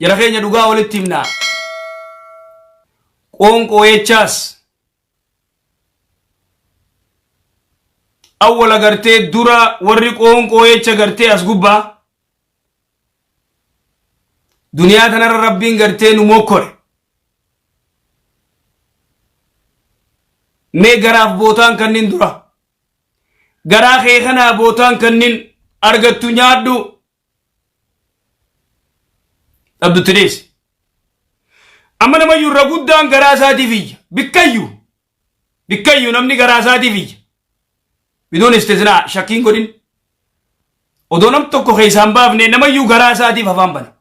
Jara keenya dhugaa walitti himnaa. Qoonqoo jechaas awwala gartee dura warri qoonqoo jecha gartee as gubbaa duniyaa tanarra rabbiin gartee nu mokkore. Mee garaaf bootaan kannin dura. Garaa kee kanaa bootaan kannin argattu nyaadhu. Dhabdutti dhiisi. Amma namayyuu irra guddaan garaa isaatiif iyya. Bikkayyuu. Bikkayyuu namni garaa isaatiif iyya. Biduun istisnaa shakkiin godhin. Odoo nam tokko keessaan baafne namayyuu garaa isaatiif afaan bana.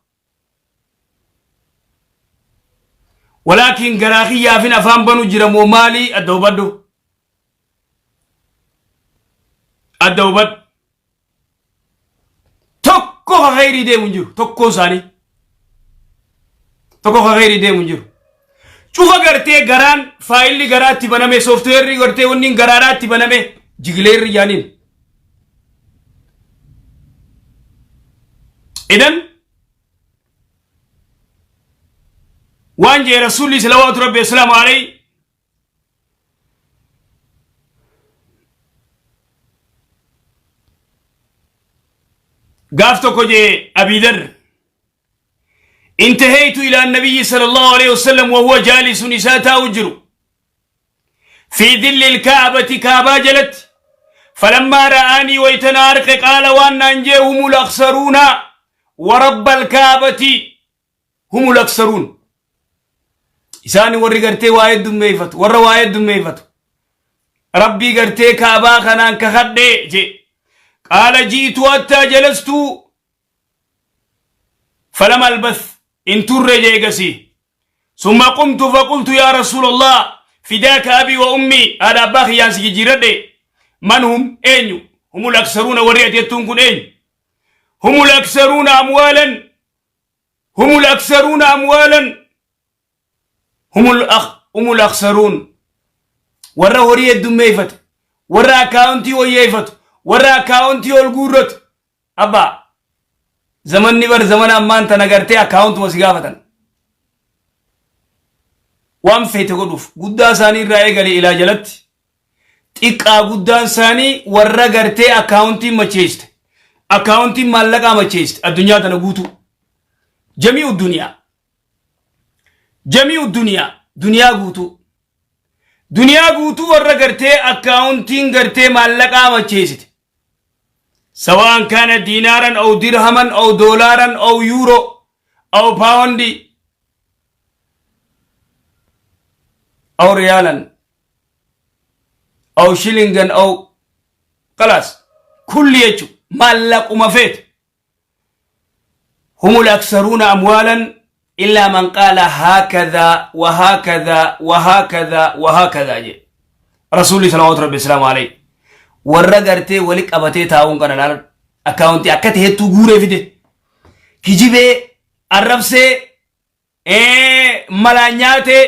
Walaakiin garaa kiyyaafin afaan banu jira moo maalii adda hubadhu. Adda hubadhu. Tokko ka kheyrii deemu hin jiru tokkoon isaanii. Tokko ka kheyrii deemu hin jiru. Cufa gartee garaan faayilli garaatti baname sooftiweerri gartee wanni garaadhaatti baname jigileerri jaaniin. Idan waan jee rasuulli salawaatu rabbi assalaamu alayhi gaaf tokko jee Abii Dharr intahaytu ila nabiyyi sallallahu alayhi wasallam wa huwa jaalisun isaa taa'u jiru fi dilli ilkaabati kaabaa jalatti falammaa ra'aanii waytana arqe qaala waan naan jee humul aksaruuna wa rabba alkaabati humul aksaruun isaan warri gartee waa heddummeeffatu warra waa heddummeeffatu rabbii gartee kaabaa kanaan kakadhee jee qaala jiitu hattaa jalastuu falam albas in turre jee gasii summa qumtu faqultu yaa rasuulallah fidaaka abii wa ummii haadha abbaa kiyyaan si jijjiiradhe man hum eenyu humul aksaruuna warri ati jettuun kun eenyu humul aksaruuna amwaalan humul aksaruuna amwaalan humul aksaruun warra horii heddummeeffatu warra akkaawuntii wayyeeffatu warra akkaawuntii ol guurratu abbaa zamanni bar zamana ammaan tana gartee akkaawuntuma si gaafatan waan feete godhuuf guddaa isaanii irraa eegale ilaa jalatti xiqqaa guddaan isaanii warra gartee akkaawuntiin macheessite akkaawuntiin maallaqaa macheessite addunyaa tana guutuu jami'u duniyaa jami'u duniyaa duniyaa guutuu duniyaa guutuu warra gartee akkaawuntiin gartee maallaqaa macheessite sawaan kaana diinaaran aw dirhaman aw doolaaran aw yuuro aw paawundi aw riyaalan aw shilingan aw kalaas kulli jechu maallaquma feete humul aksaruuna amwaalan illaa man qaala haakadhaa wa haakadhaa wa haakadhaa wa haakadhaa jedhe rasuulli salawaatu rabbi islaamu alayhi warra gartee wali qabatee taa'uun kana laala akkaawuntii akka ta'ettuu guuree fide kijibee arrabsee malaan nyaatee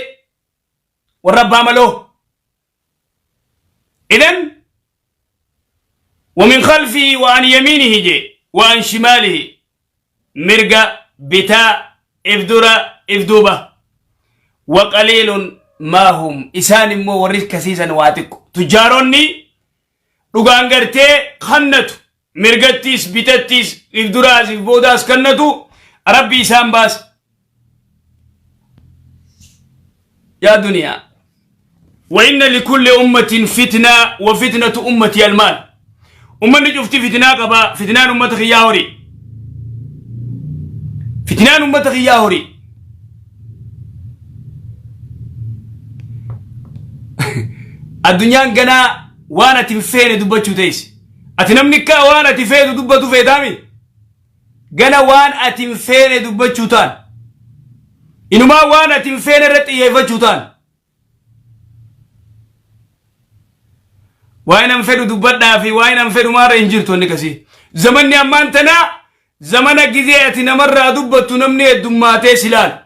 warra abbaa maloo idan ومن خلفه وعن يمينه جي وعن شماله مرقة بتاء افدرة افدوبة وقليل ما هم إسان مو وريش كسيسا واتك تجاروني dhugaan gartee kannatu mirgattiis bitattiis if duraas if boodaas kannatu rabbi isaan baasa yaa duniyaa وإن لكل أمة فتنة وفتنة أمتي المال أمني شفتي فتنة قبا فتنان أمة خياوري فتنان أمة خياوري Addunyaan ganaa waan ati hin feene dubbachuu teessi. Ati namni akka waan ati feetu dubbatu feetaami? Gana waan ati hin feene dubbachuu ta'an. Inumaa waan ati hin feene irratti xiyyeeffachuu ta'an. Waa'ee nan fedhu dubbadhaa fi waa'ee nan fedhu maarra hin jirtu inni kasii. Zamanni ammaan tanaa zamana gizee ati namarraa dubbattu namni heddummaatee si laala.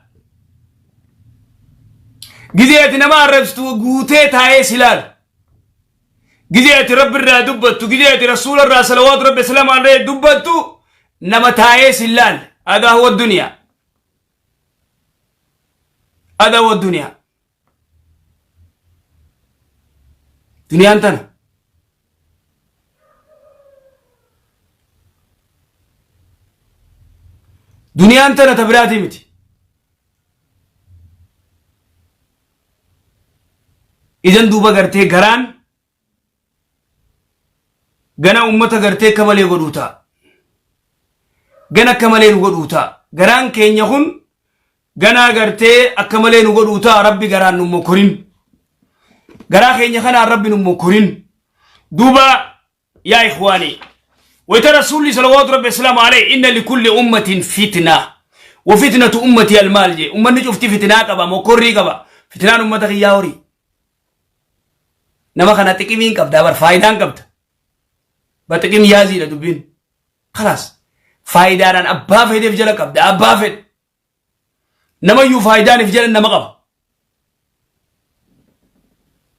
Gizee ati nama arrabsitu guutee taa'ee si laala. Gizee ati rabbi irraa dubbattu, gizee ati rasuula irraa salawaatu rabbi salaamu alayhi dubbattu nama taa'ee si laala. Hadaa huwa duniyaa. Adawa duniyaa. Duniyaan tana. Duniyaan tana ta biraatii miti. Idan duuba gartee garaan gana ummata gartee akka malee godhuu ta'a. Gana akka malee nu godhuu ta'a. Garaan keenya kun ganaa gartee akka malee nu godhuu ta'a rabbi garaan nu mokorin. Garaa keenya kanaan rabbi nu mokorin. Duuba yaa ikhwaanii. Wayita rasuulli salawaatu rabbi islaamu alayhi inna likulli ummatin fitna. Wa fitnatu ummati almaal jee. Ummanni cufti fitnaa qaba mokorrii qaba. Fitnaan ummata kiyyaa horii. Nama kana xiqimiin qabda bar faayidaan qabda. Ba xiqim yaaziidha dubbiin. Kalaas faayidaadhaan abbaa fedheef jala qabda abbaa fedhe. Namayyuu faayidaaniif jala nama qaba.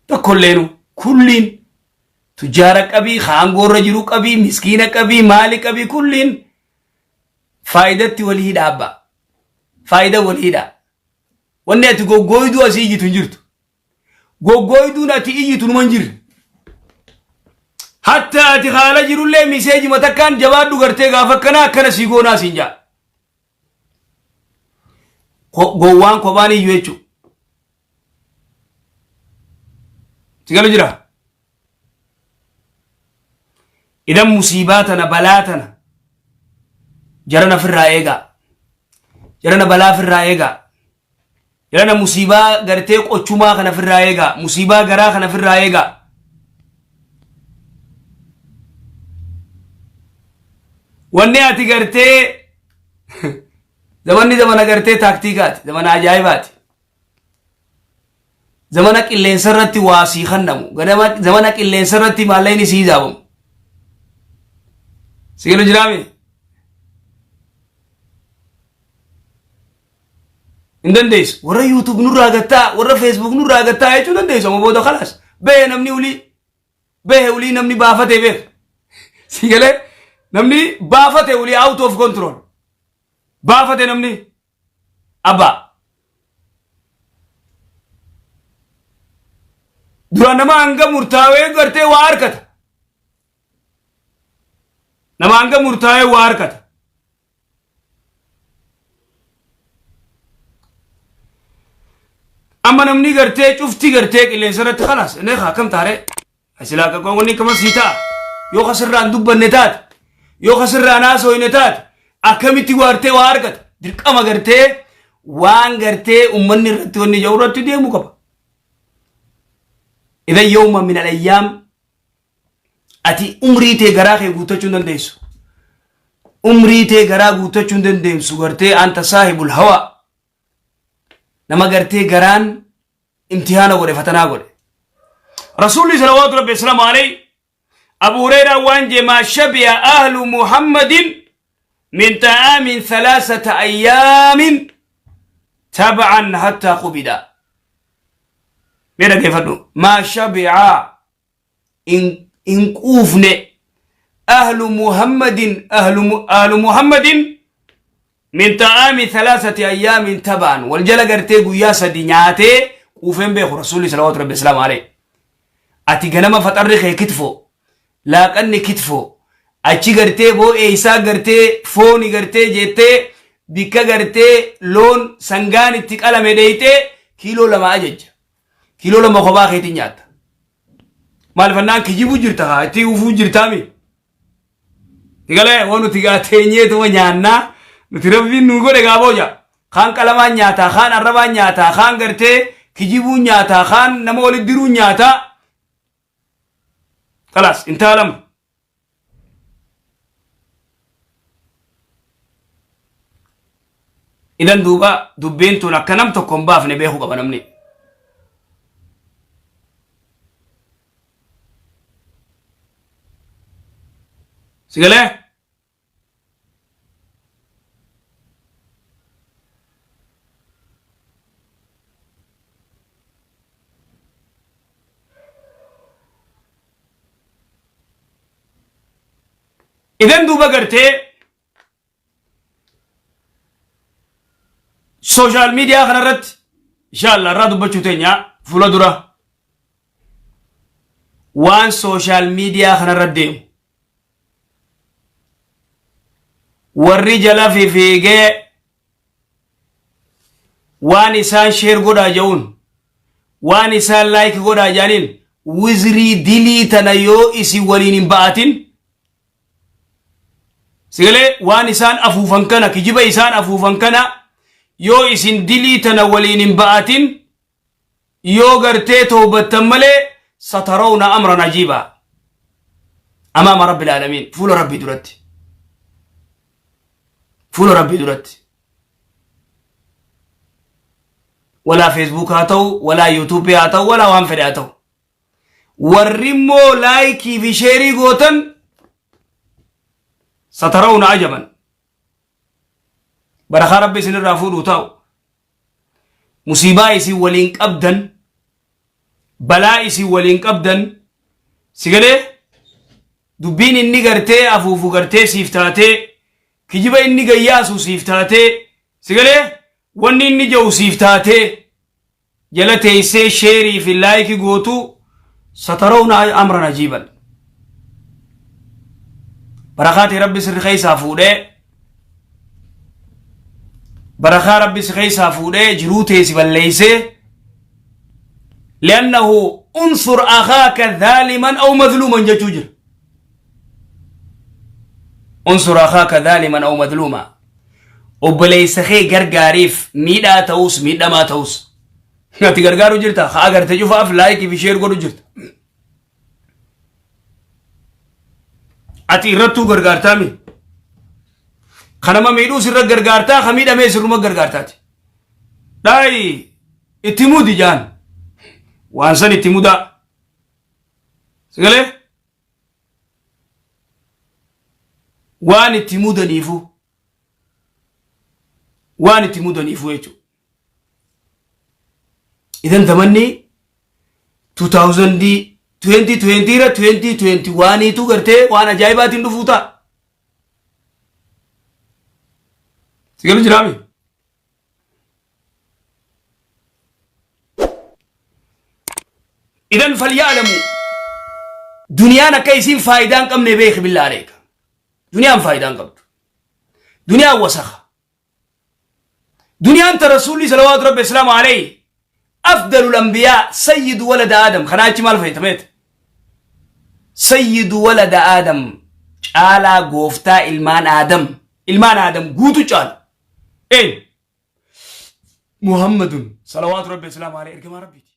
Tokkolleenu kulliin tujjaara qabii haangoorra jiru qabii miskiina qabii maali qabii kulliin faayidatti walii hidha abbaa. Faayida walii hidha. Wanni ati goggooyduu asii iyyitu hin jirtu. Goggooyduun ati iyyitu numa hin jirre. Hatta ati haala jirullee miseejima takkaan jabaadhu gartee gaafa akkanaa akkana sii goonaa siin jaa. Gowwaan kophaan iyyu jechuudha. Si galu jira? Idan musiibaa tana balaa tana jarana firraa eegaa. Jarana balaa firraa eegaa. Jarana musiibaa gartee qochumaa kana firraa eegaa. Musiibaa garaa kana firraa eegaa. Wanni ati gartee zamanni zamana gartee taaktiikaati. Zamana ajaa'ibaati. Zamana qilleensa irratti waa sii kannamu. Zamana qilleensa irratti maallaqni sii hizaabamu. Si galu jiraame? Hin dandeessu. Warra YouTube nurraa gattaa, warra Facebook nurraa gattaa jechuu dandeessu. Amma booda kalaas. Bahe namni ulii. Bahe ulii namni baafatee beeka. Si galee namni baafate ulii out of control. Baafate namni. Abbaa. Dura nama hanga murtaawee gartee waa harkata. Nama hanga murtaawee waa harkata. Amma namni gartee cufti gartee qilleensa irratti kalaas inni akkam taaree. Silaa akka wanni akkama sii ta'a. Yoo kasirraan dubbanne taate, yoo kasirraan haasofne taate, akkamitti waartee waa argata? Dirqama gartee waan gartee uummanni irratti wanni jiru irratti deemuu qaba. Idan yawma min al-ayyaam ati umrii tee garaa kee guuttachuu hin dandeessu. Umrii tee garaa guuttachuu hin dandeessu gartee anta saahibul hawaa. Nama gartee garaan imtihaana godhe fatanaa godhe. Rasuulli salawaatu rabbi islaamu alayhi Abu Hureyraa waan jee maa shabi'a ahlu Muhammadin min ta'aamin thalaasata ayyaamin tab'an hattaa qubida. Mee dhaggeeffadhu. Maa shabi'a hin quufne ahlu Muhammadin ahlu Muhammadin min ta'aami thalaasati ayyaamin tabaan wal jala gartee guyyaa sadi nyaatee quufeen beeku rasuulli salawaatu rabbi islaamu alayhi. Ati ganama faxarri kee kitfoo laaqanni kitfoo achi gartee boo eeysaa gartee fooni gartee jettee bikka gartee loon sangaan itti qalame dheeyxee kiiloo lama ajajja. Kiiloo lama kophaa keetiin nyaatta. Maal fannaan kijibuu jirta haa itti ufuu jirtaami. Galee waan nuti gaa teenyeetuma nyaannaa nuti rabbiin nu godhe gaa booja. Kaan qalamaan nyaataa, kaan arrabaan nyaataa, kaan gartee kijibuun nyaataa, kaan nama walitti diruun nyaataa. Kalaas intaa lama. Idan duuba dubbiin tun akka nam tokko hin baafne beekuu qaba namni. Si galee? Idan duuba gartee sooshaal miidiyaa kanarratti Inshallah irraa dubbachuu teenya fuula dura waan sooshaal miidiyaa kanarra deemu warri jala fifiigee waan isaan sheer godhaa ja'uun waan isaan laayik godhaa ja'aniin wizrii dilii tana yoo isin waliin hin ba'atin sigalee waan isaan afuufan kana kijiba isaan afuufan kana yoo isin dilii tana waliin hin ba'atin yoo gartee towbattan malee satarawna amran ajiibaa amaama rabbil aalamiin fuula rabbii duratti fuula rabbii duratti walaa feesbuuk haa ta'u walaa yuutuubii haa ta'u walaa waan fedhe haa ta'u warri immoo laayikii fi sheerii gootan satarawna ajaban barakaa rabbi isinirraa fuudhuu taa'u musiibaa isin waliin qabdan balaa isin waliin qabdan sigalee dubbiin inni gartee afuufu gartee siif taatee kijiba inni gayyaasu siif taatee sigalee wanni inni ja'u siif taatee jala teessee sheerii fi laayikii gootu satarawna amran ajiiban barakaati rabbi sirri keessaa fuudhee barakaa rabbi si keessaa fuudhee jiruu tee si balleeysee li'annahu unsur akhaaka dhaaliman aw madluuman jechuu jira unsur akhaaka dhaaliman aw madluuma obboleessa kee gargaariif miidhaa ta'us miidhamaa ta'us ati gargaaru jirta haa agarte cufaaf laayikii fi sheer godhu jirta Ati irrattuu gargaartaa mi? Ka nama miidhuus irra gargaartaa, ka miidhamees irruma gargaartaati. Dhaayi itti mudi jaan. Waan san itti mudaa. Sagalee? Waan itti mudaniifu. Waan itti mudaniifu jechuudha. Idan zamanni 2000 2020 irra 2021 tu gartee waan ajaa'ibaatiin dhufuu ta'a. Si galu jiraami? Idan falyaalamu duniyaan akka isiin faayidaa hin qabne beeki billaa aleeka. Duniyaan faayidaa hin qabdu. Duniyaan wasakha. Duniyaan ta rasuulli salawaatu rabbi islaamu alayhi afdalul anbiyaa sayyidu walada aadam kanaa achi maal fayyadameet sayyidu walada aadam caalaa gooftaa ilmaan aadam ilmaan aadam guutu caalu eenyu muhammadun salawaatu rabbi islaamu alayhi ergamaa rabbiiti.